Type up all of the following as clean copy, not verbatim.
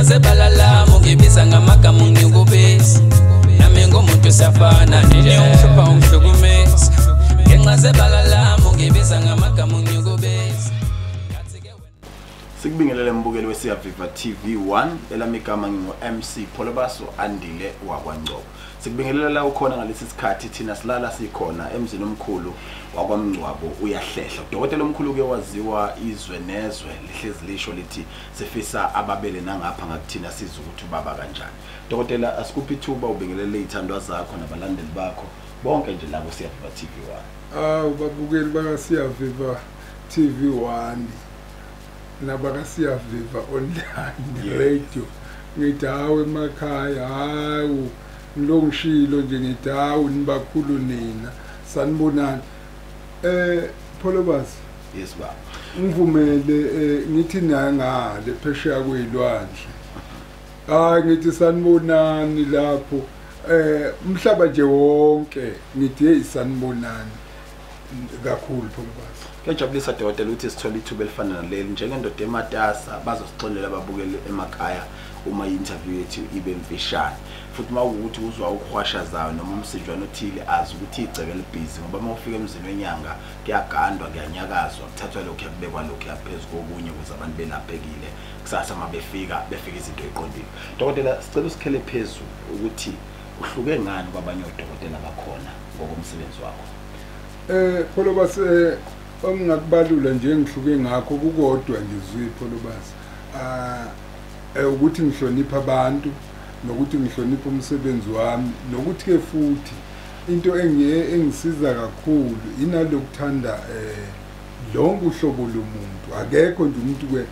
Ngenxa zebala lami ungibiza ngamagama ungikubisa. Nami ngumuntu siyafana nje ungihlupha ungihlukumeza. Ngenxa zebala lami ungibiza ngamagama ungikubisa. Sikubingelele mbukeli weSiyaviva TV 1, elami igama ngingu MC Pholobaso Andile wakwaNgcobo. Sikubingelela la ukhona ngalesi sikhathi, thina silala sikhona emzini omkhulu wakwaMngcwabo uyahlehla. Udokotela omkhulu ke waziwa izwe nezwe, lihlezi lisho lithi sifisa ababele nangapha ngakuthina sizwe ukuthi ubaba kanjani. Dokotela, asikuphi ithuba ubingelele izithandwa zakho nabalandeli bakho bonke nje la kuSiyaviva TV 1. Ah, babukeli bakaSiyaviva TV 1 nabakaSiyaviva online radio, ngithi hawu emakhaya, hawu ngilongishilo nje, ngithi hawu nibakhulu nina, sanibonani. Pholobas. Yes baba. Ngivumele ngithi nangale phesheya kwezilwandle, hayi ngithi sanibonani lapho, umhlaba nje wonke, ngithi hey sanibonani kakhulu Pholobas. Kuyajabulisa dokotela ukuthi sithole ithuba elifana naleli njengendoda ematasa, bazosixolela ababukeli emakhaya uma i-interview yethu ibe mfishane. Futhi uma ukuthi uzwa ukuhwashazayo noma umsinjwana othile, azi ukuthi igceke libhizi, ngoba uma ufika emzini wenyanga kuyagandwa, kuyanyakazwa, kuthathwa lokhu yakubekwa lokhu yaphezu kokunye ukuze abantu belaphekile kusasa uma befika befika izinto eziqondile. Dokotela, sicela usikhele phezulu ukuthi uhluke ngani kwabanye odokotela bakhona ngokomsebenzi wakho. Pholobas, ongingakubalula nje engihluke ngakho kukodwa nje zwi Pholobas, ukuthi ngihlonipha abantu, nokuthi ngihlonipha umsebenzi wami, nokuthi ke futhi into engisiza kakhulu inalokuthanda lonke uhlobo lomuntu. Akekho nje umuntu ke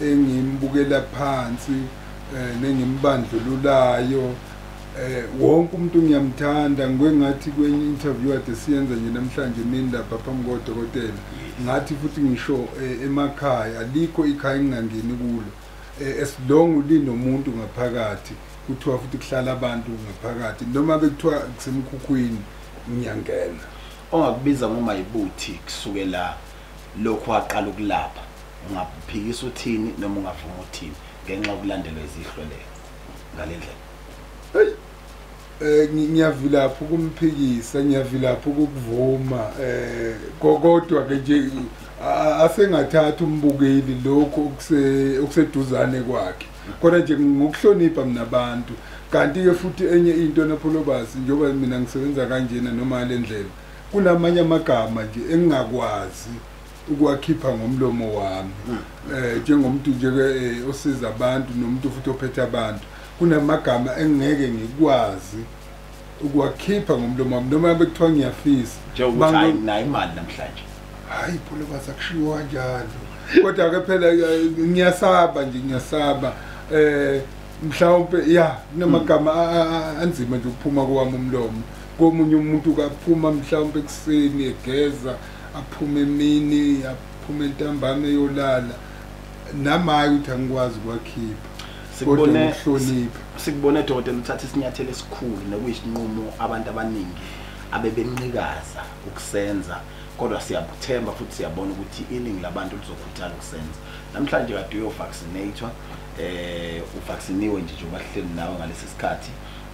engimbukela phansi nengimbandlululayo, wonke umuntu ngiyamthanda. Ngikwengathi kwenye interview ade siyenza nje namhlanje emini lapha phambi kodokotela, ngathi futhi ngisho emakhaya alikho ikhaya engingangeni kulo, as long linomuntu ngaphakathi, kuthiwa futhi kuhlala abantu ngaphakathi, noma bekuthiwa kusemkhukhwini ngiyangena. Ongakubiza ngomayibuthi kusukela lokhu waqala ukulapha, ungaphikisa uthini noma ungavuma uthini ngenxa yokulandelwa izihlwele ngale ndlela? Hey, ngiyavilapha ukumphikisa, ngiyavilapha ukuvuma, kodwa ke nje asengathatha umbukeli lokho okuseduzane kwakhe, kodwa nje ngokuhlonipha mina abantu. Kanti ke futhi enye into naPholobas, njengoba mina ngisebenza kanjena noma le ndlela, kunamanye amagama nje engingakwazi ukuwakhipha ngomlomo wami, njengomuntu nje osiza abantu nomuntu futhi ophethe abantu, kunamagama engeke ngikwazi ukuwakhipha ngomlomo wami noma bekuthiwa ngiyafisa. Njengokuthi hayi nayo imali namhlanje. Hayi Pholobas, akushiwo kanjalo, kodwa ke phela ngiyasaba nje, ngiyasaba mhlawumbe ya kunamagama anzima nje ukuphuma kwami umlomo. Komunye umuntu kaphuma mhlawumbe ekuseni egeza, aphume emini, aphume entambama eyolala, namaye ukuthi angikwazi ukwakhipha. Sikubone dokotela uthatha isinyathelo esikhulu nokuyinqumo abantu abaningi abebenqikaza ukusenza, kodwa siyabuthemba futhi siyabona ukuthi iningi labantu lizokhuthala ukusenza. Namhlanje kade uyo-vaccinator, uvacciniwe nje njengoba sihleli nawe ngalesi sikhathi,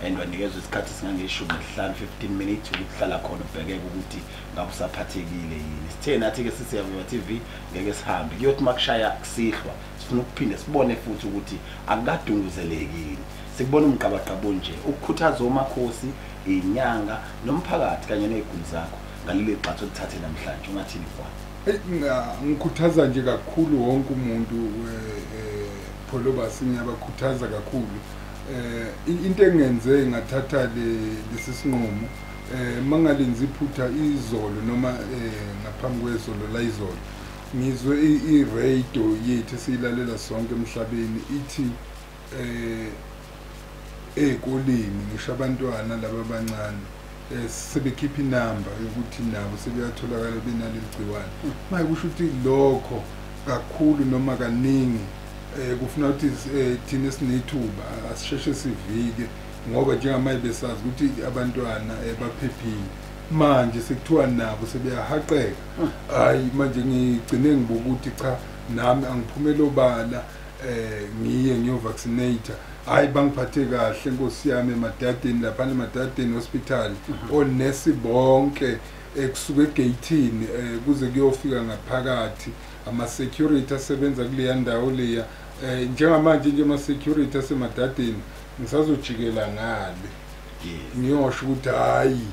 and wanikezwa isikhathi singange-15 15 minutes ukuhlala khona ubhekeke ukuthi ngabe usaphathekile yini. Sithe nathi ke siSiyaviva TV ngeke sihambe, kuyothi makushaya kusihlwa sifuna ukuphinde sibone futhi ukuthi akukadunguzelekile. Sikubona umgqabaqabo nje ukukhuthaza omakhosi, inyanga nomphakathi kanye neziguli zakho ngaleli gxathu olithathe namhlanje, ungathini kwa? Ngikhuthaza nje kakhulu wonke umuntu, Pholobas, ngiyabakhuthaza kakhulu. Into engenze ngathatha lesi sinqumo, mangalenzi iphutha izolo noma ngaphambi kwezolo la izolo, ngizwe i-radio yethu esiyilalela sonke emhlabeni ithi ey'koleni ngisho abantwana laba abancane sebekhipha inamba yokuthi nabo sebeyatholakala benaleli gciwane. Manje kusho ukuthi lokho kakhulu noma kaningi kufuna ukuthi thina esinethuba asisheshe sivike, ngoba njengamanje besazi ukuthi abantwana baphephile, manje sekuthiwa nabo sebeyahaqeka. Hayi manje ngigcine ngibuka ukuthi cha, nami angiphumele obala, Ngiye ngiyo-vaccinate. Hayi, bangiphathe kahle nkosi yami eMadadeni, lapha eMadadeni hospital, onesi bonke, kusuka egeyithini kuze kuyofika ngaphakathi, ama-security asebenza kuleya ndawo leya. Njengamanje nje ama-security aseMadadeni ngisazojikela ngale ngiyosho ukuthi hayi,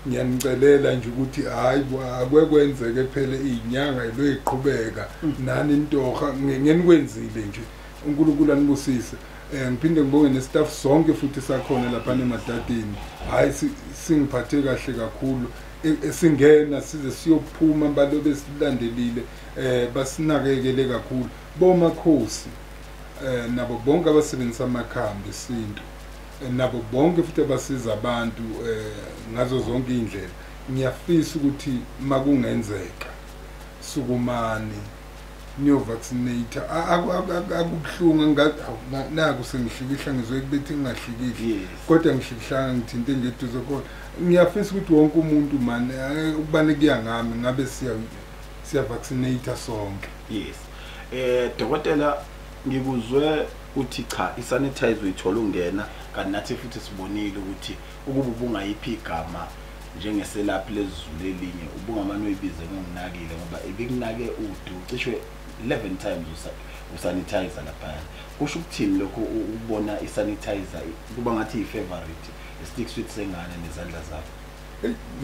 ngiyanicelela nje ukuthi hayi, akwekwenzeke phela iy'nyanga ilo iqhubeka nani intoha ngenikwenzile nje, uNkulunkulu anibusise. Ngiphinde ngibonge nestaff sonke futhi sakhona lapha eMadadeni. Hayi, singiphathe kahle kakhulu. Singena size siyophuma balobe silandelile, basinakekele kakhulu bomakhosi, nabo bonke abasebenzisa amakhambi esintu, nabo bonke futhi abasiza abantu ngazo zonke indlela. Ngiyafisa ukuthi makungenzeka sukumani niyo-vaccinate. Akubuhlungu naku sengihlikihla, ngizwe kubethi ngingahlikihli kodwa ngihlikihlanga ngithinte ngeduze khona. Ngiyafisa ukuthi wonke umuntu mani ukubane kuya ngami ngabe siya-vaccinate sonke. Yes. Dokotela, ngikuzwe uthi cha, isanitizer uyithola ungena, kanti nathi futhi sibonile ukuthi ukuba ubungayiphi igama njengeselaphi lezulu elinye ubungamane uyibize ngonginakile, ngoba ibikunake udu cishwe 11 times usanitizer laphaya. Kusho ukuthini lokho ukubona isanitizer kuba ngathi i-favorite stick sweet sengane nezandla zakho?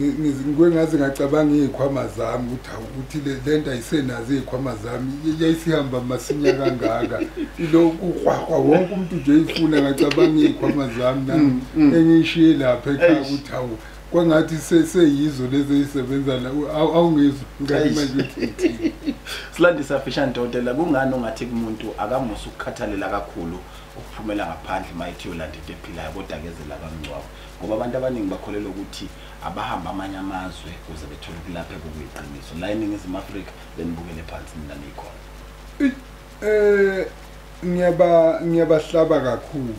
Ngike ngaze ngacabanga iy'khwama zami ukuthi hawu, ukuthi le nto ayisenazo iy'khwama zami, yayisihamba masinya kangaka ilokhu kwakwa wonke umuntu nje eyifuna. Ngacabanga iy'khwama zami nami engiyishiye lapha ekhaya ukuthi hawu, kwangathi seyizo lezi ey'sebenza la. Awungizwa ngathi manje uthi Silandisa fishane dokotela, kungani ungathi kumuntu akamusa ukukhathalela kakhulu ukuphumela ngaphandle mayithi yolanda into ephilayo kodwa akeze la kamngcwabo? Ngoba abantu abaningi bakholelwa ukuthi abahamba amanye amazwe ukuze bethole ukulapheka okuyiqiniso. La eNingizimu Afrika benibukele phansi nina nikhona. Ngiyabahlaba kakhulu.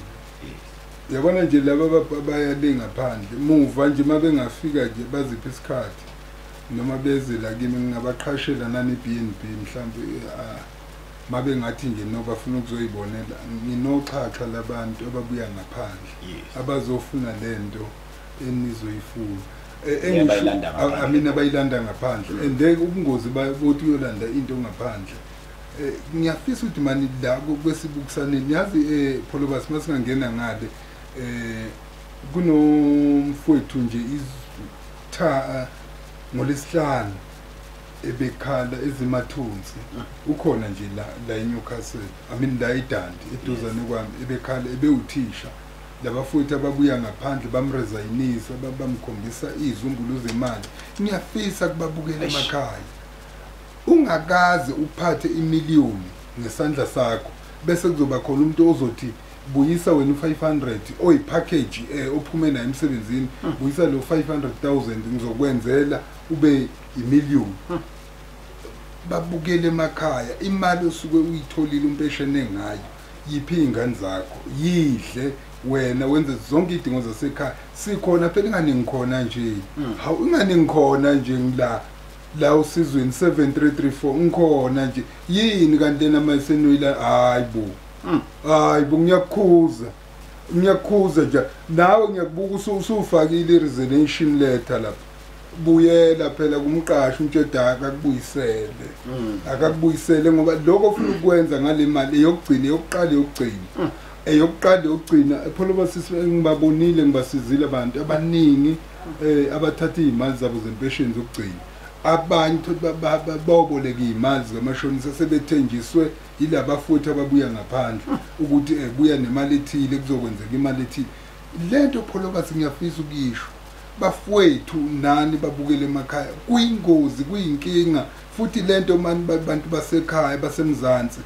Yabona nje laba abayale ngaphandle muva nje, uma bengafika nje baziphe isikhathi noma beze la kimi, ngingabaqhashela nani B&B mhlambe, mabe ngathi nje no bafuna ukuzoyibonela. Nginoxhaxha labantu ababuya ngaphandle abazofuna lento enizoyifuna. Abayilanda ngaphandle. I mean abayilanda ngaphandle, and then ubungozi bokuthi uyolanda into ngaphandle, ngiyafisa ukuthi mani la kwesibukusaneni yazi, Pholobas, masingangena ngale, kunomfowethu nje izitha ngolesihlanu ebekhala ezimathunzi, ukhona nje la la eNewcastle, I mean la eDundee eduzane kwami, ebekhala ebewuthisha. Labafowethu ababuya ngaphandle bamresignisa, bamkhombisa izumbulu zemali. Ngiyafisa kubabukela emakhaya, ungakaze uphathe imiliyoni ngesandla sakho bese kuzoba khona umuntu ozothi buyisa wena u500 oyipackage ophume nayo emsebenzini, buyisa lo 500,000 ngizokwenzela ube imiliyoni. Babukele emakhaya, imali osuke uyitholile umpeshene ngayo, yiphi iy'ngane zakho, yidle wena, wenze zonke iy'dingo zasekhaya. Sikhona phela, ingane ngikhona nje. Hawu, ingane ngikhona nje, ngila la usizweni 7334 ngikhona nje. Yini kanti lena mayisenuyila? Hayi bo, hayi bo, ngiyakukhuza, ngiyakukhuza nje. Nawe ngiyakubuka usufakile i-resignation letter lapha. Buyela phela kumqashi, umtsheda akakubuyisele, akakubuyisele, ngoba lokho ofuna ukwenza ngale mali eyokugcina, eyokuqala, eyokugcina, eyokuqala, eyokugcina. Phela sisi, ngibabonile, ngibasizile abantu abaningi abathatha iy'mali zabo zempesheni zokugcina. Abanye thothi baboleka iy'mali zikamashonisa sebethenjiswe yilaba futhi ababuya ngaphandle ukuthi buya nemali ethile kuzokwenzeka imali ethile. Lento Pholobathi ngiyafisa ukuyisho, bafowethu nani babukele emakhaya, kuyingozi, kuyinkinga futhi lento mani bantu basekhaya basemzansi,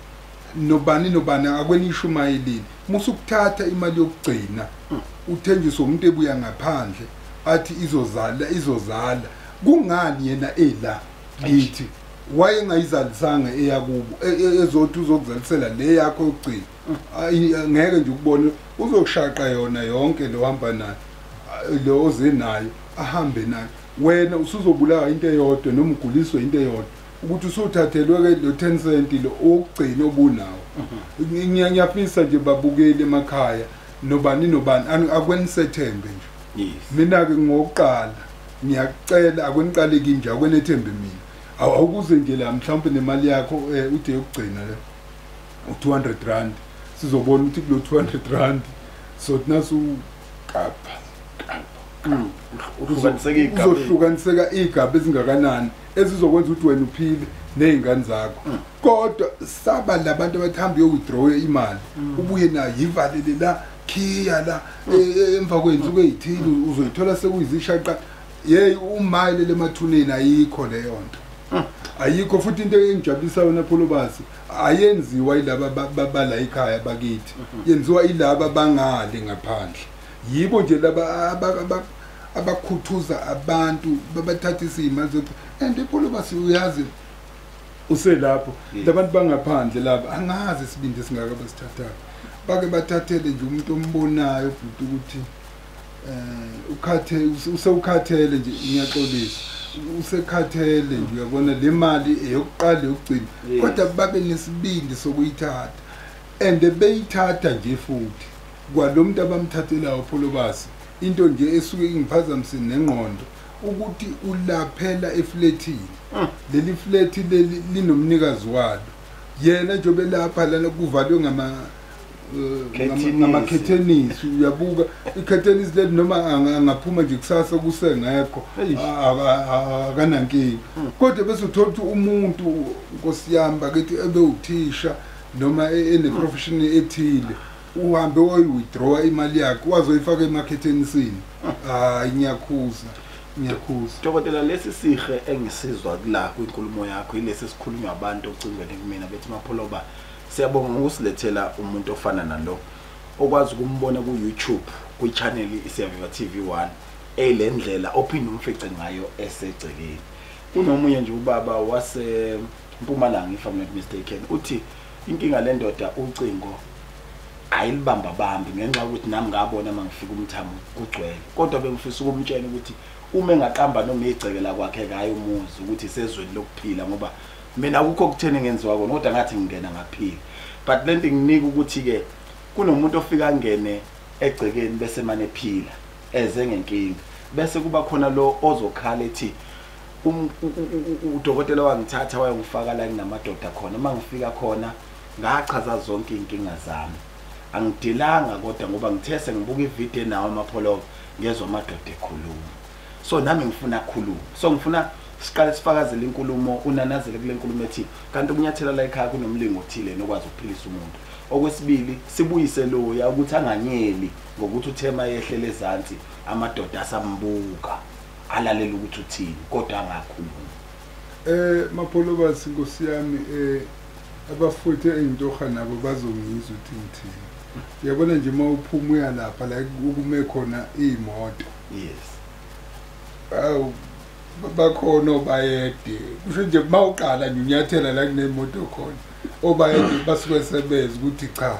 nobani nobani akwenishumayelile. Musa ukuthatha imali yokugcina uthenjiswe umuntu ebuya ngaphandle athi izozala, izozala. Kungani yena ela kithi wayengayizalisanga eyakubo ezothi uzokuzalisela le yakho yokugcina? Ayi, ngeke nje ukubone uzokushaqa yona yonke lo hamba nayo, lo oze nayo ahambe nayo. Wena usuzobulawa into eyodwa noma uguliswe into eyodwa. Ukuthi usuthathelwe ke lo 10 cent lo okugcina obunawo. Ngiyafisa nje babukele emakhaya nobani nobani akwenisethembe nje. Yes. Mina ke ngokuqala ngiyakucela akuniqale kinje akwenethembe mina. Awukuze nje la mhlawumbe nemali yakho ude yokugcina le u200 rand sizobona ukuthi kulo 200 rand so nasu kapha uzohlukaniseka igaba ezingakanani ezizokwenza ukuthi wena uphile nezingane zakho. Kodwa saba labantu abathamba uyo-withdraw imali ubuye nayo yivalele la khiya la emva kwensuku ezithile uzoyithola sekuyizishaqa. Hey umayile lemathuneni ayikho leyo nto. Ayikho futhi into engijabulisayo wena Pholobasi ayenziwa yilaba bala ekhaya bakithi, yenziwa yilaba bangale ngaphandle. Yibo nje laba abakhuthuza abantu babathathisa imali zokuthi and Pholobasi uyazi uselapho labantu bangaphandle laba angazi isibindi singaka basithatha bake bathathele nje umuntu ombonayo futhi ukuthi ukhathe usewukhathele nje ngiyaxolisa usekhathele nje uyabona le mali eyokuqala yokugcina kodwa babe nesibindi sokuyithatha and beyithatha nje futhi kwalomuntu abamthathelayo Pholobasi. Into nje esuke ingiphazamise nengqondo ukuthi ulaphela eflatini leli flat leli linomnikazi walo yena nje belapha lana kuvalwe ngama ngamakhethenisi uyabuka ikhethenisi leli noma angaphuma nje kusasa kusengekho akanankinga. Kodwa bese uthola ukuthi umuntu Nkosi yami bakithi ebe uthisha noma ene profession ethile uhambe wayi-withdraw imali yakhe wazoyifaka emakhethenisini. Hayi ngiyakhuza ngiyakhuza Dokotela. Lesi sihe engisizwa kula kwinkulumo yakho ilesi sikhulunywa abantu ocingweni kumina bethi Mapholoba siyabonga ngokusilethela umuntu ofana nalo okwazi ukumbona ku YouTube kwi channel iSiyaviva TV 1 elendlela ophinde umfice ngayo esegcekeni. Kunomunye nje ubaba wase Mpumalanga if I'm not mistaken uthi inkinga le ndoda ucingo ayilibamba bambi ngenxa yokuthi nami ngabona mangifika umthamo kugcwele, kodwa bengifisa ukumtshela ukuthi uma engaqamba noma igcekela kwakhe ngayo umuzi ukuthi isezweni lokuphila ngoba mina akukho kutheni ngenziwa kona kodwa ngathi ngingena ngaphila. But lento nginika ukuthi ke kunomuntu ofika angene egcekeni bese mane ephila eze ngenkinga bese kuba khona lo ozokhala ethi udokotela wangithatha wayongifaka la kunamadoda khona, mangifika khona ngachaza zonke inkinga zami angidilanga kodwa ngoba ngithese ngibuka ivideo nawo Amapholoba ngezwe amadoda ekhuluma so nami ngifuna khuluma so ngifuna siqale sifakazele inkulumo unanazele kule nkulumo ethi kanti ukunyathela la ekhaya kunomlingo othile nokwazi ukuphilisa umuntu. Okwesibili sibuyise loya ukuthi anganyeli ngokuthi uthema yehlele ezansi amadoda asambuka alalela ukuthi uthini kodwa angakhulumi. Mapholoba Nkosi yami abafuthe engintoha nabo bazongizwa ukuthi ngithini. Uyabona nje uma uphuma uya lapha la ukume khona imoto. Yes. Awu bakhona obayede kusho nje mawuqala nje unyathela la kunemoto khona obayede basuke sebeza ukuthi cha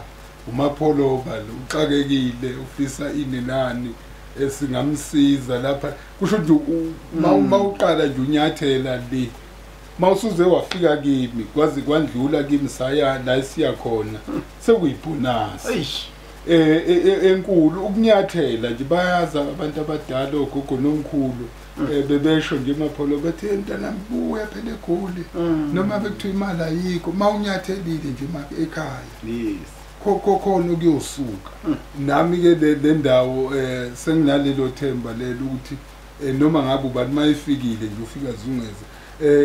uMapholoba lo uxakekile ufisa ini nani esingamsiza lapha kusho nje mawuqala nje unyathela le mawusuze wafika kimi kwazi kwandlula kimi saya la esiya khona sekuyibonus enkulu ukunyathela nje bayaza abantu abadala ogogo nomkhulu bebesho nje Mapholoba bathi mntanami buya phela eGoli noma bekuthiwa imali ayikho mawunyathelile nje ekhaya. Yes. Khona kuyosuka nami ke le ndawo senginalelo themba lelo ukuthi noma ngabe ubani mayifikile nje ufika zungeze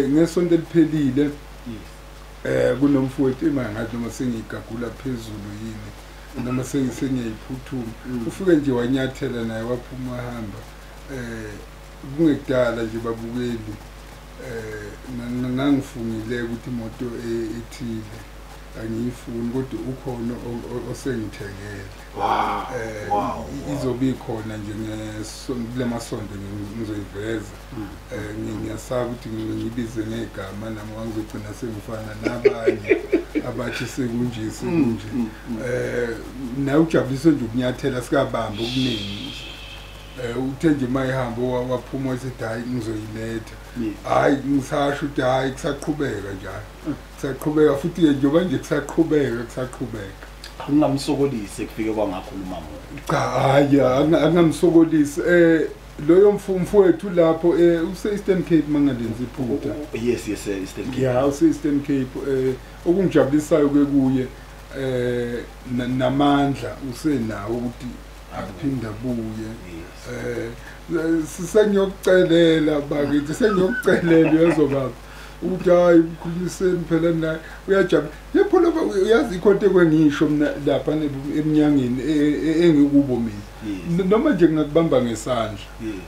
ngesonto eliphelile kunomfowethu emangathi noma sengigagula phezulu yini noma sengiyayiphuthuma ufike nje wanyathela naye waphuma hamba kungekudala nje babukeli ngangifungile ukuthi imoto ethile angiyifuni kodwa ukhona osengithengele. Wow. Izobe ikhona nje kulemasonto ngizoyiveza. Ngiyasaba ukuthi ngibize ngegama nami ngizogcina sengifana nabanye abathi sekunje sekunje. Nawe ujabuliswe nje ukunyathela sikabamba okuningi. Uthe nje mayihamba waphuma wasethi hayi ngizoyiletha. Hayi ngisasho ukuthi hayi kusaqhubeka njalo. Kusaqhubeka futhi njengoba nje kusaqhubeka. Kungamsokolisi kufike kwangakhuluma muntu. Cha hayi angamsokolisi. Loyo mfowethu lapho use Eastern Cape mangalenzi iphutha. Yes yes Eastern Cape. Yeah, use Eastern Cape. Okungijabulisayo ke kuye namandla usenawo ukuthi aphinda buye. Sengiyokucelela bakithi, sengiyokucelela uyezwa ukuthi hayi mkhulumiseni phela naye uyajabula. Yepho loba uyazi ikhonto ekwengisho mina lapha eminyangeni engikubo mina. Noma nje ngingakubamba ngesandla.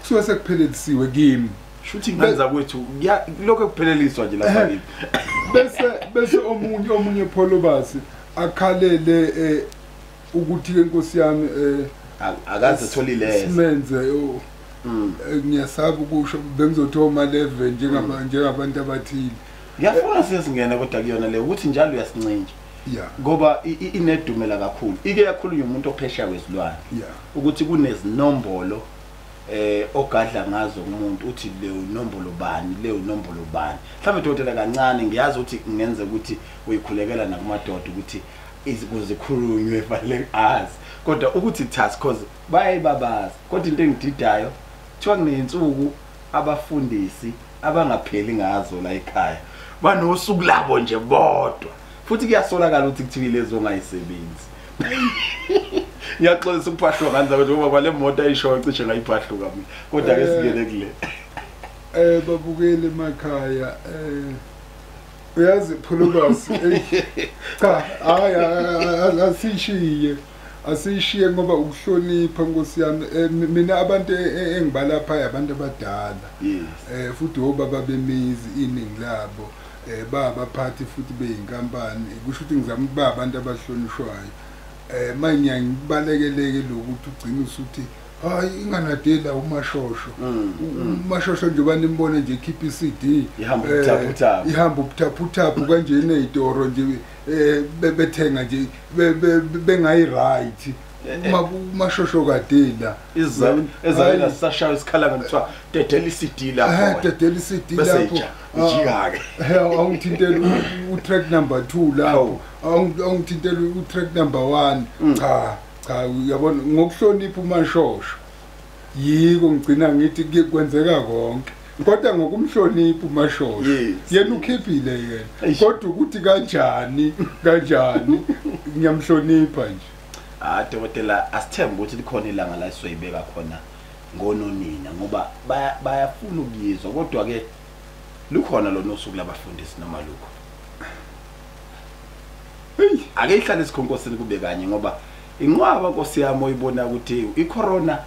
Kusuke sekuphelelisiwe kimi. Shuthi ngenza kwethu lokho kupheleliswa nje lapha kimi. Bese omunye Pholobasi akhalele ukuthi ke Nkosi yami akaze tholile simenze ngiyasaba ukusho bengizothoma 11 njengabantu abathile. Ngiyafuna sesingena kodwa kuyona le ukuthi njalo uyasincintsha. Ngoba inedumela kakhulu. Ike yakhulunywa umuntu ophesheya kwezilwane. Ukuthi kunezinombolo ogadla ngazo umuntu uthi leyo nombolo bani, leyo nombolo bani. Mhlawumbe dokotela kancane ngiyazi ukuthi ngenze ukuthi uyikhulekela nakumadoda ukuthi kuzikhulunywe fanele azi. Kodwa ukuthi task cause bayayibabaza. Kodwa into engididayo kuthiwa kuneyinsuku abafundisi abangapheli ngazo la ekhaya. Banosuku labo nje bodwa. Futhi kuyasolakala ukuthi kuthiwa lezo ongayisebenzi. Ngiyaxolisa ukuphahluka kanza ngoba kwale moto ayishoyo cishe ngayiphahluka mina. Kodwa ke singene kule. Babukele emakhaya uyazi Pholobasi cha hayi asishiye ngoba ukuhlonipha Nkosi yami. Mina abantu engibalapha abantu abadala futhi obaba bemizi iningi labo babaphathi futhi beyinkampani, kusho ukuthi ngizama ukuba abantu abahlonishwayo. Manje ngibalekeleke lokuthi ugcina usuthi hayi inganadela uMashosho. uMashosho njengoba nimbona nje khipha iCD ihamba ubuthaphuthaphu kanje nezitoro nje bethenga nje bengayi right. uMashosho kadela ezayina sisashaya isikhala ngakuthiwa dedela iCD lapho, dedela iCD lapho ijika ke awungithintela utrack number 2 lapho, awungithintela utrack number 1. Cha uyabona ngokuhlonipha uMashosho yiko ngigcina ngithi kwenzeka konke, kodwa ngokumhlonipha uMashosho yena ukhiphile yena, kodwa ukuthi kanjani ngiyamhlonipha nje. Dokotela asithembe ukuthi likhona ilanga la sizoyibeka khona ngononina ngoba bayafuna ukuyizwa, kodwa ke lukhona lona usuku labafundisi noma lukho. Hey, ake ihlale esikhonkosini kube kanye ngoba inqwaba Nkosi yami oyibona ukuthi icorona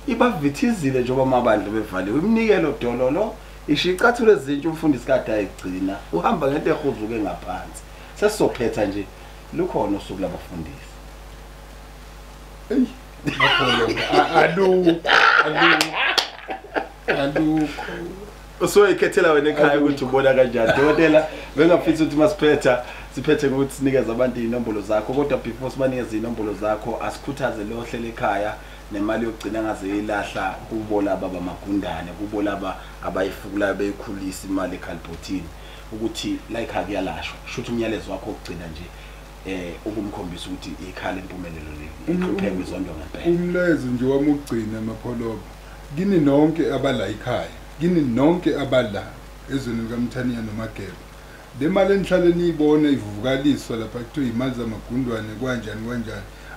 ibavithizile njengoba amabandla bevaliwe. Iminikelo dololo ishicathulo ezintsha umfundisi kade ayigcina uhamba ngento ehuzuke ngaphansi. Sesizophetha nje lukhona usuku labafundisi. Hey, alukho. Usoyikhethela wena ekhaya ukuthi ubona kanjani. Dokotela bengafisa ukuthi masiphetha siphethe ngokuthi sinikeze abantu inombolo zakho, kodwa before sibanikeze inombolo zakho asikhuthaze lo hlele ekhaya nemali yokugcina ngaze ilahla kubo laba bamagundane, kubo laba abayifukulayo beyikhulisa imali ekhalibhothini ukuthi la ekhaya kuyalashwa. Shutha umyalezo wakho okugcina nje ukumkhombisa ukuthi ikhala impumelelo le ihlupheko izondo ngempela. Umlayezo nje wami ukugcina Mapholoba, kini nonke abala ekhaya, kini nonke abala ezweni likaMthaniya noMageba, le mali enihlale niyibona ivuvukaliswa lapha kuthiwa imali zamagundwane kanjani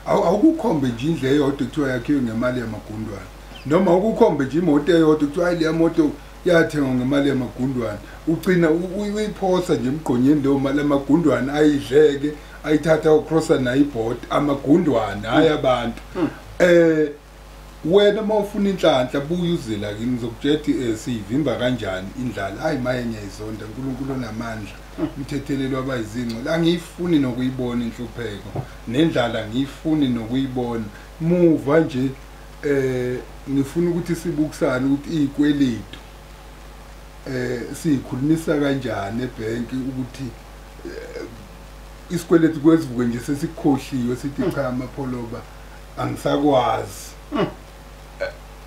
awukukhombe nje indlu eyodwa kuthiwa yakhiwe ngemali yamagundwane, noma awukukhombe nje imoto eyodwa kuthiwa hayi leya moto yathengwa ngemali yamagundwane. Ugcina uyiphosa nje emgqonyeni leyo mali amagundwane ayidleke ayithatha ucrossa nayo ibhodi amagundwane hayi abantu. Wena mawufuna inhlanhla buya uzela kimi ngizokutshela siyivimba kanjani indlala. Hayi maye ngiyayizonda, uNkulunkulu onamandla umthethelelo wabayizinco. Angiyifuni nokuyibona inhlupheko nendlala, ngiyifuni nokuyibona. Muva nje ngifuna ukuthi sibukisane ukuthi izikweletu siyikhulumisa kanjani ebhenki ukuthi isikweletu kwezivuke nje sesikhohliwe sithi cha Mapholoba angisakwazi.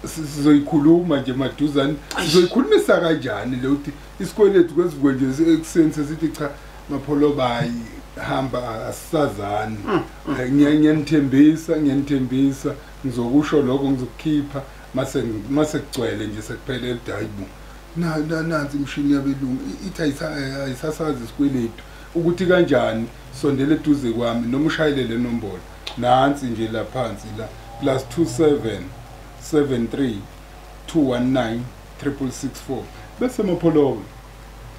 Sizoyikhuluma nje maduzane, sizoyikhulumisa kanjani le ukuthi isikweletu kwesivuke nje ekuseni sesithi cha Mapholoba hamba asisazani. Ngiyanithembisa ngizokusho lokho, ngizokukhipha mase kugcwele nje sekuphele hayibo nansi imishini yabelungu ithi ayisasazi isikweletu ukuthi kanjani. Sondele eduze kwami noma ushayele le nombolo nansi nje la phansi la +27 73 219 664 bese Mapholoba.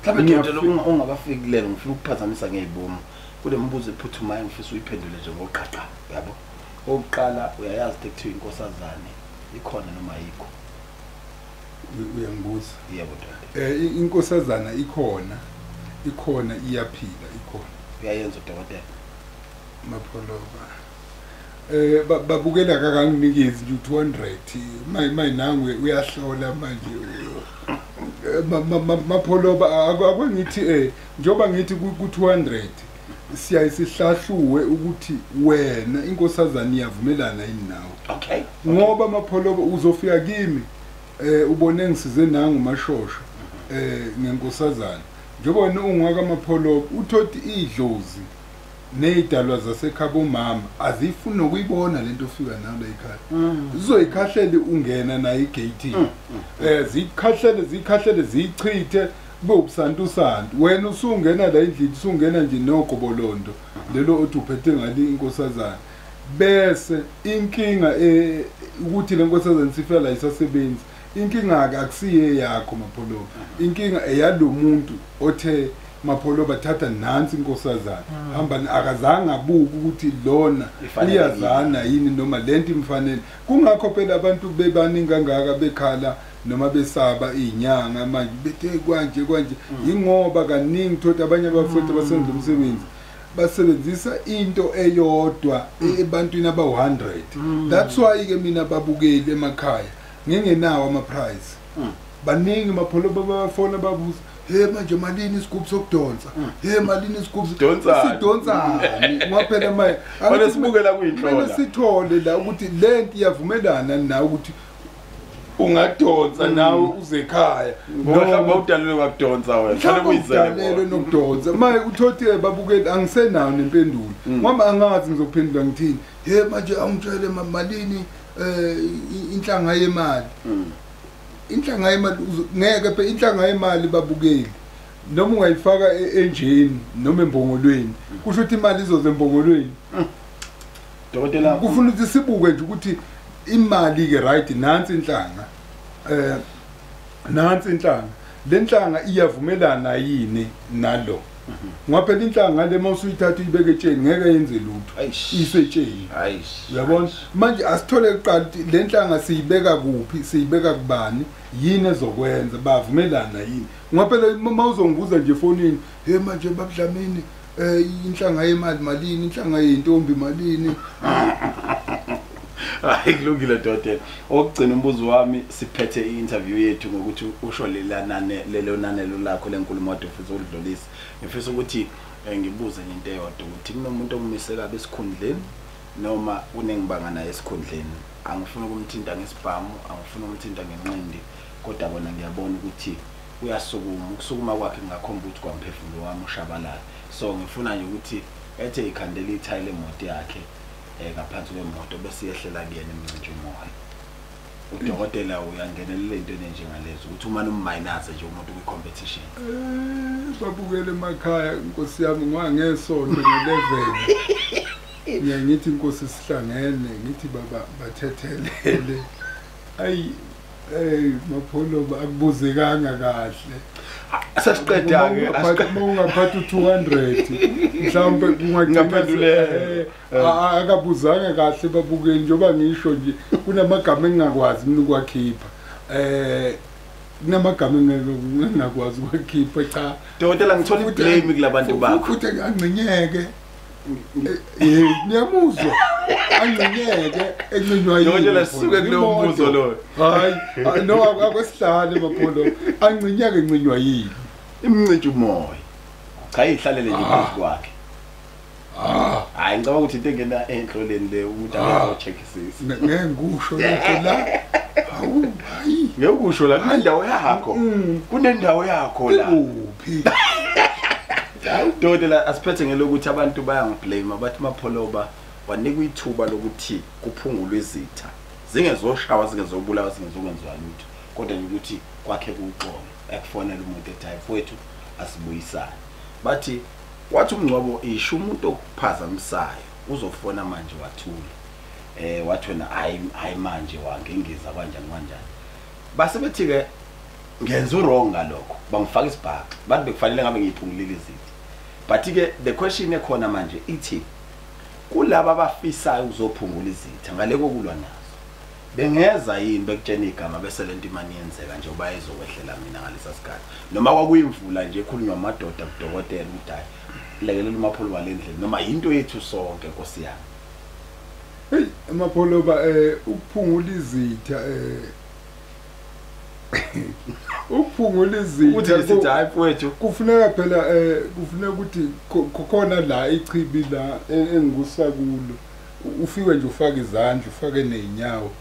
Mhlawumbe dokotela ungakafiki kulelo, ngifuna ukuphazamisa ngezibomu kule mbuzo ephuthumayo, ngifisa uyiphendule nje ngoqaqa yabo. Okokuqala, uyayazi ukuthi kuthiwa inkosazane ikhona noma ayikho? Uyangibuza? Yebo dokotela. Inkosazana ikhona, ikhona, iyaphila, ikhona. Uyayenza dokotela? Mapholoba babukela kakanginikezi nje 200 mayinangu uyahlola manje Mapholoba. Akwangithi njengoba ngithi ku 200 siyaye sihlahluwe ukuthi wena inkosazana iyavumelana yini nawe. Okay. Ngoba Mapholoba uzofika kimi ubone ngisize nangu Mashosha ngenkosazana, njengoba wena ungwaka Mapholoba uthothi idlozi nezidalwa zasekhaya umama azifuni nokuyibona lento ofika nayo la ekhaya. Zizoyikhahlela ungena nayo igate, zikhahlele ziyichithe kube ubusantu. Wena usungena la endlini, usungena nje nogobolondo lelo othi uphethe ngale inkosazana. Bese inkinga ukuthi le nkosazana sifika la isasebenzi, inkinga ke akusiye yakho Mapholoba, inkinga eyalomuntu othe Mapholoba thatha nansi inkosazana hamba, akazange abuke ukuthi lona uyazana yini noma lento imfanele. Kungakho phela abantu bebaningi kangaka bekhala noma besaba izinyanga manje bethe kwanje kwanje, ingoba kaningi thothi abanye abafowethu abasenza umsebenzi basebenzisa into eyodwa ebantwini abawu-100. That's why ke mina babukeli emakhaya ngingenawo ama price. Baningi Mapholoba bafona babuza, hey manje malini isigubhu sokudonsa, hey malini isigubhu sidonsani. Ngoba phela manje banesibukela kuyinhlola, sithole la ukuthi lento iyavumelana nawe ukuthi ungadonsa nawe uze ekhaya, mhlawumbe udalelwe wakudonsa wena, mhlawumbe uyizele nokudonsa. Manje uthothi babukeli angisenayo nempendulo ngoba angazi ngizophendula ngithini. Hey manje angitshele malini inhlanga yemali, inhlanga yemali ngeke phela inhlanga yemali babukeli noma ungayifaka enjini noma embongolweni, kusho ukuthi imali izoze embongolweni. Dokotela kufuna ukuthi sibuke nje ukuthi imali ke right, nansi inhlanga nansi inhlanga, le nhlanga iyavumelana yini nalo? Ngoba phela inhlanga le mawusuyithatha uyibeke etsheni ngeke yenze lutho, isetsheni. Uyabona manje asithole kuqala ukuthi le nhlanga siyibeka kuphi, siyibeka kubani, yini ezokwenza, bavumelana yini? Ngoba phela mawuzongibuza nje efonini, hey manje babudlamini inhlanga yemali malini, inhlanga yeintombi malini. Hayi kulungile dokotela. Okugcina umbuzo wami, siphethe i-interview yethu ngokuthi usho lelo nanelo lakho lenkulumo ade ufisa ukudlulisa. Ngifisa ukuthi ngibuze nje into eyodwa ukuthi kunomuntu ongimise kabi esikhundleni noma unengibanga naye esikhundleni. Angifuni ukumthinta ngesibhamu, angifuni ukumthinta ngenqindi, kodwa bona ngiyabona ukuthi uyasukuma, ukusukuma kwakhe kungakhomba ukuthi kwamphefumulo wami ushabalala. So ngifuna nje ukuthi ethe ikhandela ithayile emoto yakhe ngaphansi kwemoto bese yehlela kuyena imncintsha umoya. Udokotela uyangenelela entweni enjengalezo ukuthi uma nomminus nje umuntu kwi-competition. Babukele emakhaya inkosi yami ngangesonto nge-11. Ngiyangithi inkosi sihlangene, ngithi baba bathethelele. Ayi Mapholoba akubuzekanga kahle. Sasiqeda ke ungaphatha u200 mhlawumbe kungagcina akabuzanga kahle babukeli, njengoba ngisho nje kunamagama engingakwazi mina ukwakhipha. Kunamagama engingakwazi ukwakhipha cha. Dokotela ngithola iblame kulabantu bakho. Futhi angcinyeke. Niyamuzwa angcinyeke encinywa yini. Dokotela sisuke kulowo mbuzo loyo. Hayi no akwesihlale Mapholo, angcinyeke encinywa yini. Imncintsha umoya. Cha ihlalele nje phezu kwakhe. Hayi ngicabanga ukuthi into engena enhloleni le umuntu akazocheckisisa. Ngeke ngikusho lokho la. Hawu. Ngekusho la kunendawo yakho. Kunendawo yakho la. Kuphi? Dokotela, asiphethe ngelokuthi abantu bayangiblame, bathi Mapholoba wanikwa ithuba lokuthi kuphungulwe izitha. Zingezoshawa, zingezobulawa, zingezokwenziwa lutho. Kodwa nje ukuthi kwakhe kuxolo. Ekufonela umuntu ethi hayi mfowethu asibuyisane. Bathi wathi umngcwabo isho umuntu okuphazamisayo uzofona manje wathula. Wathi wena hayi hayi manje wangengiza kanjani kanjani. Base bethi ke ngenza wrong ngalokho, bangifaka isibhaxu. Bathi bekufanele ngabe ngiyiphungulile izitha. But ke the question ekhona manje ithi kulaba abafisayo ukuzophungula izitha ngale kokulwa nazo, bengeza yini bekutshena igama bese lento imani yenzeka nje uba izokwehlela mina ngalesa sikhathi, noma kwakuyimvula nje ekhulunywa amadoda kudokotela ukuthi hayi lekelela uMapholoba le ndlela, noma yinto yethu sonke Nkosi yami. Hey Mapholoba, ukuphungula izitha ukuphungula izitha ukuthi sithi hayi mfowethu kufuneka phela kufuneka ukuthi khona la ichibi la engikusa kulo ufike nje ufake izandla ufake nezinyawo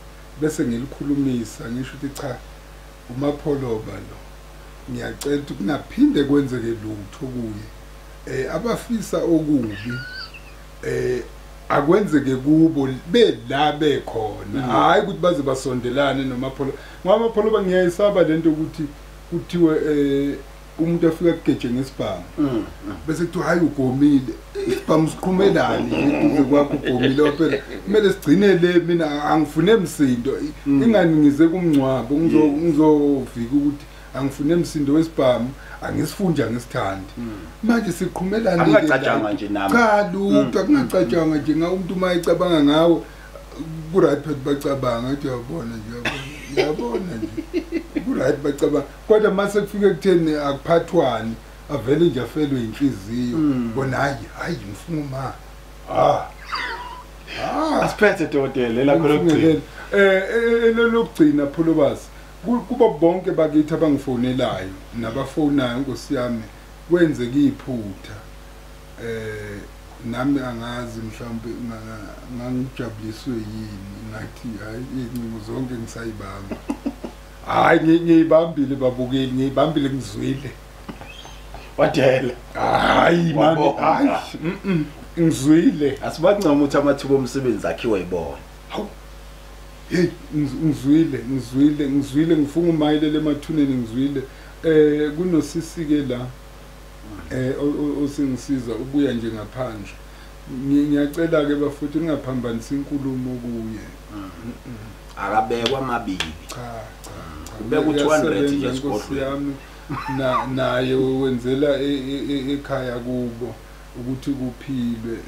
bese ngilikhulumisa ngisho ukuthi cha uMapholoba lo ngiyacela ukuthi kungaphinde kwenzeke lutho kuye. Abafisa okubi akwenzeke kubo bela bekhona, hayi ukuthi baze basondelane noMapholoba, ngoba Mapholoba ngiyayisaba lento ukuthi kuthiwe umuntu afika kugeje ngesibhamu bese kuthiwa hayi ugomile, isibhamu siqhumelani eduze kwakho ugomile phela kumele sigcine le. Mina angifune emsindo, ingani ngize kumngcwabo ngizovika ukuthi angifune emsindo wesibhamu, angisifunja angisithandi. Manje siqhumelane akungacatshangwa nje nami. Cha lutho, akungacatshangwa nje nga umuntu uma ecabanga ngawo ku right phela bacabanga ukuthi uyabona nje uyabona nje ku right bacabanga, kodwa mase kufike kutheni akuphathwani avele nje afelwe inhliziyo bona hayi hayi ngifuna uma asiphethe dokotela lakho lokugcina. Lokugcina Pholobas, kubo bonke bakithi abangifonelayo nabafonayo Nkosi yami kwenzeka iphutha. Nami angazi mhlawumbe ngangijabuliswe yini ngathi hayi incingo zonke ngisayibamba. Hayi ngiyibambile babukeli, ngiyibambile ngizwile. Wadela. Hayi mani, hayi ngizwile. Asibancoma ukuthi amathuba omsebenzi akhiwe yibona. Hawu. Hey ngizwile ngizwile ngizwile ngifunga umayelele emathuneni ngizwile. Kunosisi ke la osengisiza ubuya nje ngaphandle. Ngiyacela ke bafuthi ningaphambanisi inkulumo kuye. Akabekwa amabili. Cha cha. Ubeka u200 nje esigodlweni. Naye wenzela ekhaya kubo ukuthi kuphilwe.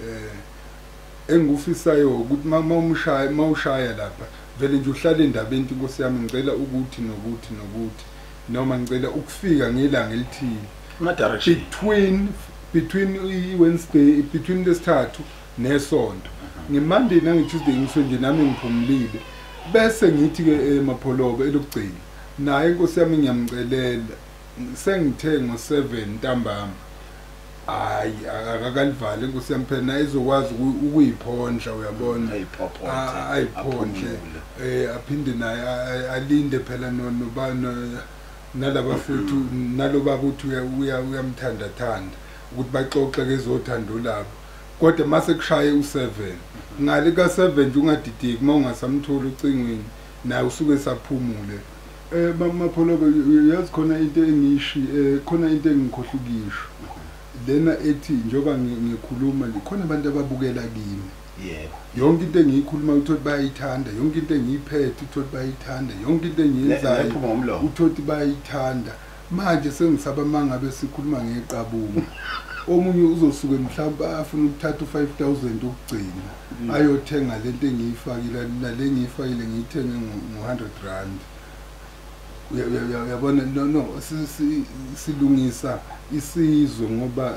Engikufisayo ukuthi mawumshaya mawushaya lapha vele nje uhlale endabeni Nkosi yami ngicela ukuthi nokuthi nokuthi noma ngicela ukufika ngelanga elithile. Direction between Wednesday between lesithathu nesonto. NgeMonday nangeTuesday ngisho nje nami ngiphumulile. Bese ngithi ke Mapholoba elokugcina naye Nkosi yami ngiyamcelela sengithe ngo7 ntambama hayi akakalivali Nkosi yami phela naye izokwazi ukuyiphondla uyabona ayiphondle aphinde naye alinde phela nobana nalaba futhi nalobaba uthi uyamthanda thanda ukuthi baxoxe kezothando labo, kodwa mase kushaye u7 ngale ka7 nje ungadidiki uma ungasamthola ucingweni naye usuke saphumule. Mapholoba yazi khona into engiyishi khona into engikhohlukisho lena ethi njoba ngikhuluma nje khona abantu ababukela kimi. Yebo. Yonke into engiyikhuluma uthothi bayayithanda, yonke into engiyiphethe uthothi bayayithanda, yonke into engiyenzayo uthothi bayayithanda. Manje sengisaba mangabe sikhuluma ngeqabunga omunye uzosuke mhlawumbe afuna ukuthatha u5000 ukugcina ayothenga lento engiyifakile nale ngiyifakile ngiyithenge ngo100 rand. Uyabona no silungisa isizwe ngoba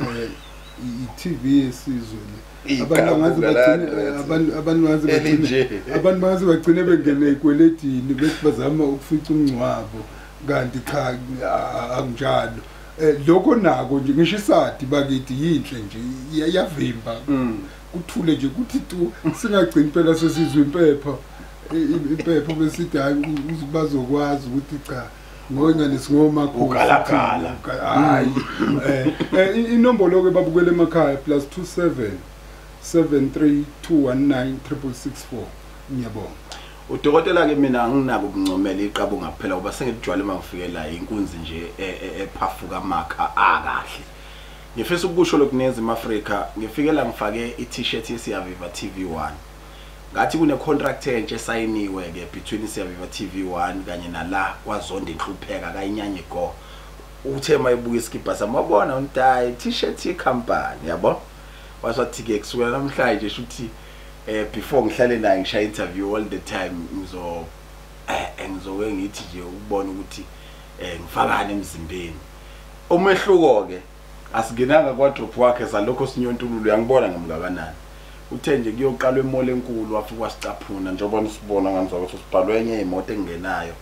i-TV yesizwe le. Abantu bangaze bagcine abantu bangaze bagcine bengene ekweletini bethi bazama ukufica umngcwabo kanti cha akunjalo. Lokho nako nje ngisho isadi bakithi yinhle nje iyavimba kuthule nje kuthi tu singagcini phela sesizwe impepha. Impepho besithi hayi bazokwazi ukuthi cha ngoingane singomakhosi ugalagala hayi inombolo ke babukele emakhaya +27 73 219 664. Ngiyabonga. Udokotela ke mina anginako ukuncomela iqabo ngaphela ngoba sengijwayele mangifikela inkunzi nje ephafuka amakha akahle. Ngifisa ukusho lokuNingizimu Afrika ngifikela ngifake i-t-shirt yeSiyaviva TV1. Ngathi kune contract entsha esayiniwe ke between Siyaviva TV1 kanye nala kwaZonda inhlupheka kayinyanye go. Uthe mayibuka isikibha sami wabona untayi t-shirt yecompany yabo. Wathi ke kusukela namhlanje shuthi before ngihlale naye ngishaya interview all the time ngizo ngizoke ngithi nje ukubona ukuthi ngifakane emzimbeni. Umehluko ke asingenanga kwa drop wakhe salokho sinyontululo uyangibona ngamngakanani. Uthe nje kuyoqalwa emall enkulu wafika wasicaphuna njengoba nisibona ngani ukuthi sibhalwe enye imoto engenayo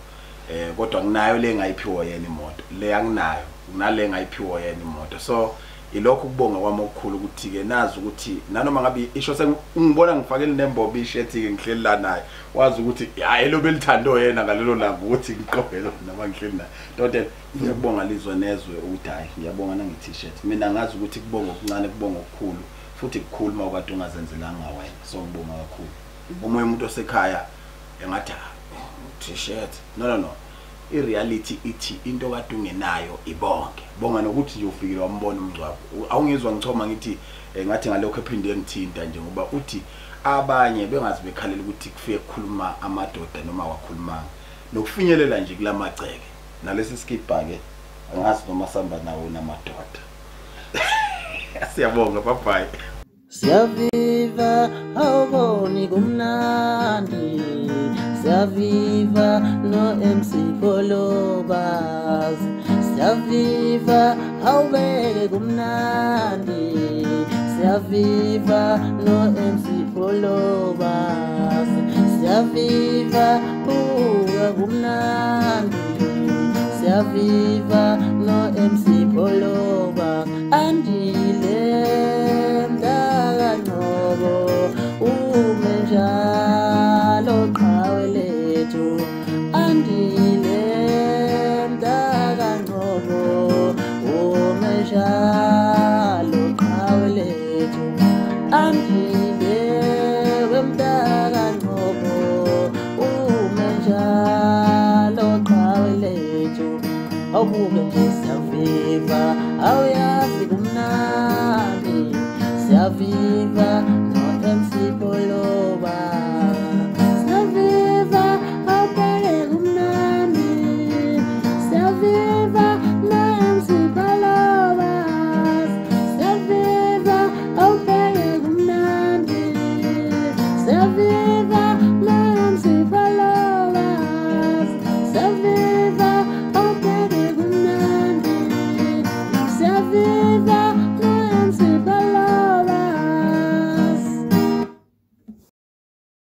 kodwa nginayo le engayiphiwa yena imoto le anginayo kunale engayiphiwa yena imoto. So ilokho ukubonga kwami okukhulu ukuthi ke nazi ukuthi nanoma ngabe isho sengibona ngifakele nembobo ishirt ke ngihleli la naye wazi ukuthi hayi lo belithando yena ngalelo langa ukuthi ngiqobhele noma ngihleli naye. Dokotela ngiyabonga lizwe nezwe ukuthi hayi ngiyabonga nange t-shirt. Mina ngazi ukuthi kubonga okuncane kubonga okukhulu futhi kukhulu mawukade ungazenzelanga wena. So ngibonga kakhulu. Omunye umuntu osekhaya engathi t-shirt no i-reality ithi into kade ungenayo ibonke. Bonga nokuthi nje ufikile wambona umngcwabo. Awungizwa ngichoma ngithi ngathi ngalokho ephinde ngithinta nje ngoba uthi abanye bengazi bekhalela ukuthi kufike kukhuluma amadoda noma wakhulumanga nokufinyelela nje kulamagceke nalesi skibha ke angazi noma samba nawo namadoda. Siyabonga, bye bye. Siyaviva awuboni kumnandi, Siyaviva no MC Pholobas, Siyaviva awubeke kumnandi, Siyaviva no MC Pholobas, Siyaviva buka kumnandi, Siyaviva no MC Pholobas. Andile mntakaNgcobo ume njalo qhawe lethu, Andile mntakaNgcobo ume njalo qhawe lethu, Andile wemntakaNgcobo ume njalo qhawe lethu. Awubuke nje Siyaviva awuyazi kumnandi, Siyaviva no MC Pholobas, Siyaviva awubheke kumnandi, Siyaviva no MC Pholobas, Siyaviva awubheke kumnandi, Siyaviva.